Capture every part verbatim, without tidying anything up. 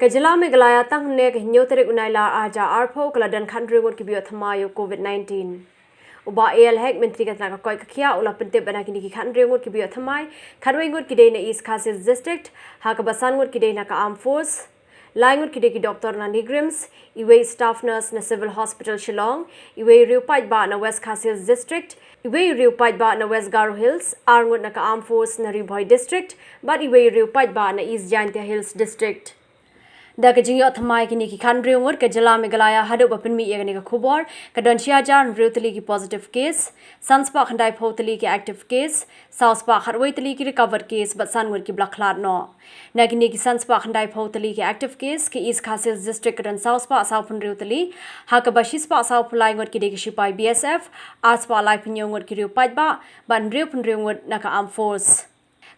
Ka jylla Meghalaya tang hynne ka hynñiew tarik u Nailar ar hajar arphew ka la don khathynriew ngut kiba ïoh thymmai ïa u Covid nineteen. U Bah A L Hek, Myntri ka tnat ka koit ka khiah, u la pyntip ba na kine ki khathynriew ngut kiba ïoh thymmai, khatwei ngut ki dei na East Khasi Hills District, ha kaba san ngut ki dei na ka Armed Force, lai ngut ki dei ki doktor na NEIGRIHMS, iwei staff nurse na Civil Hospital Shillong, iwei riew paidbah na West Khasi Hills District, iwei riew paidbah na West Garo Hills, ar ngut na ka Armed Force na Ri Bhoi District, bad iwei riew paidbah na East Jaintia Hills District. Da ka jingïoh thymmai kine ki khathynriew ngut, ka jylla Meghalaya haduh ba pynmih ïa kane ka khubor ka don shi hajar hynriew tylli ki positive case, san spah khyndaiphew tylli ki active case, saw spah khatwei tylli ki recovered case bad san ngut kiba la khlad noh. Na kine ki san spah khyndaiphew tylli ki active case, ka East Khasi Hills District ka don saw spah sawphew hynriew tylli, ha kaba shi spah sawphew lai ngut ki dei ki shipai B S F, ar spah laiphew hynñiew ngut ki riew paidbah, bad hynriewphew hynriew ngut na ka Armed Force.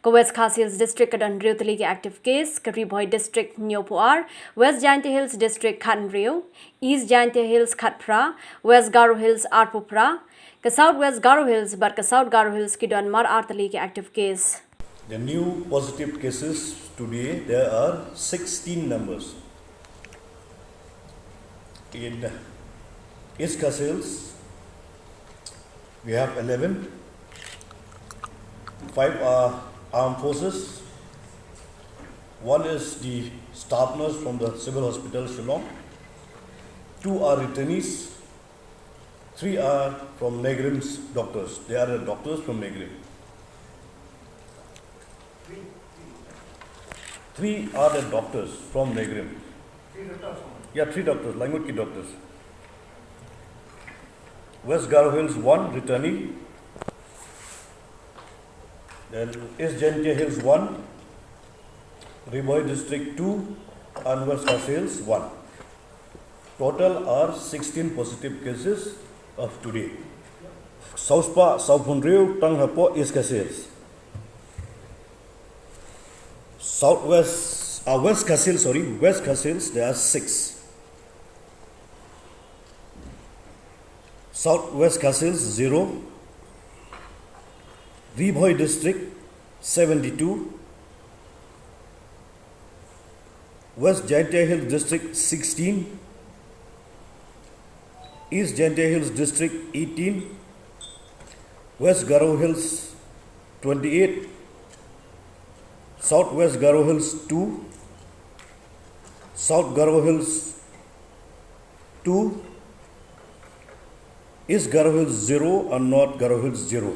Ka West Khasi Hills District ka don hynriew tylli ki active case, ka Ri Bhoi District hynñiewphew ar, West Jaintia Hills District khathynriew, East Jaintia Hills khatphra, West Garo Hills arphew phra, ka South West Garo Hills bad ka South Garo Hills ki don mar ar tylli ki active case. The new positive cases today, there are sixteen numbers. In East Khasi Hills, we have eleven. Five are armed forces. One is the staff nurse from the Civil Hospital, Shillong. Two are returnees. Three are from NEIGRIHMS doctors. They are the doctors from NEIGRIHMS. Three are the doctors from NEIGRIHMS. Yeah, three doctors, language ki doctors. West Garo Hills, one returnee. Then East Jaintia Hills, one. Ri Bhoi District, two. And West Khasi Hills, one. Total are sixteen positive cases of today. Saw spah sawphew hynriew tang hapoh East Khasi Hills. Southwest, uh, West Khasi Hills, sorry, West Khasi Hills, there are six. Southwest Khasi Hills, zero. Ri Bhoi District, seventy-two. West Jaintia Hills District, sixteen. East Jaintia Hills District, eighteen. West Garo Hills, twenty-eight. South West Garo Hills, two. South Garo Hills, two. East Garo Hills, zero, and North Garo Hills, zero.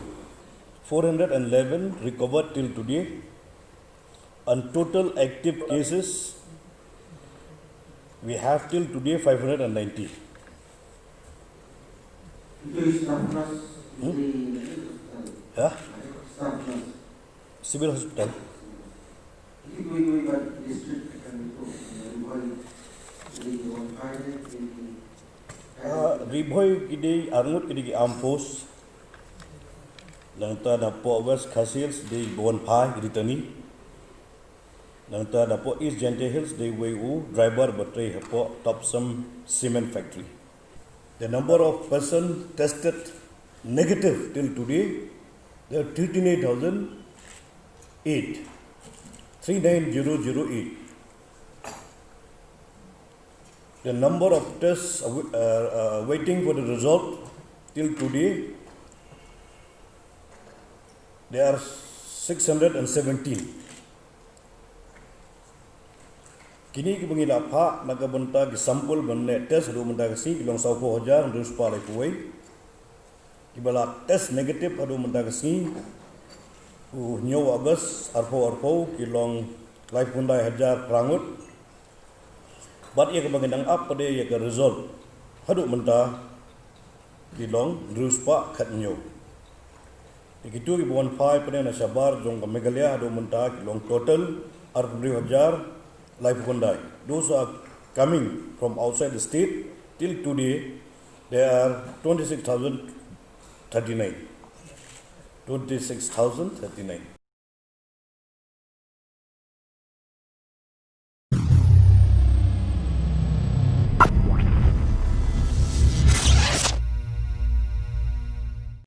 Four hundred and eleven recovered till today, and total active cases we have till today, five hundred and ninety. Itu staff nurse Hmm? Di hospital. Hah? Staff nurse. Civil Hospital. Itu, itu, itu district kan itu, Ri Bhoi, Ri Bhoi, Ri Bhoi. Ah, Ri Bhoi ki dei arngut ki dei ki armed force. Nangta napoh West Khasi Hills dei bun phai ki dei tani. Nangta napoh East Jaintia Hills dei wei u driver ba trei hapoh Topcem Cement Factory. The number of persons tested negative till today, there are thirty-nine thousand eight, three nine zero zero eight. The number of tests awa- uh, uh, waiting for the result till today, there are six hundred and seventeen. Kine kiba ngi la phah na ka bynta ki sample ban leh test haduh mynta ka sngi ki long sawphew hajar hynriew spah laiphew wei. Kiba la test negative haduh mynta ka sngi u hynñiew August arphew arphew ki long laiphew khyndai hajar phra ngut. Bad ïa kaba ngi dang ap pat ïa ka result haduh mynta ki long hynriew spah khathynñiew. Te kito kiba wan phai pat na shabar jong ka Meghalaya haduh mynta ki long total arphew hynriew hajar laiphew khyndai. Those are coming from outside the state till today, there are twenty-six thousand thirty-nine. Twenty-six thousand thirty-nine.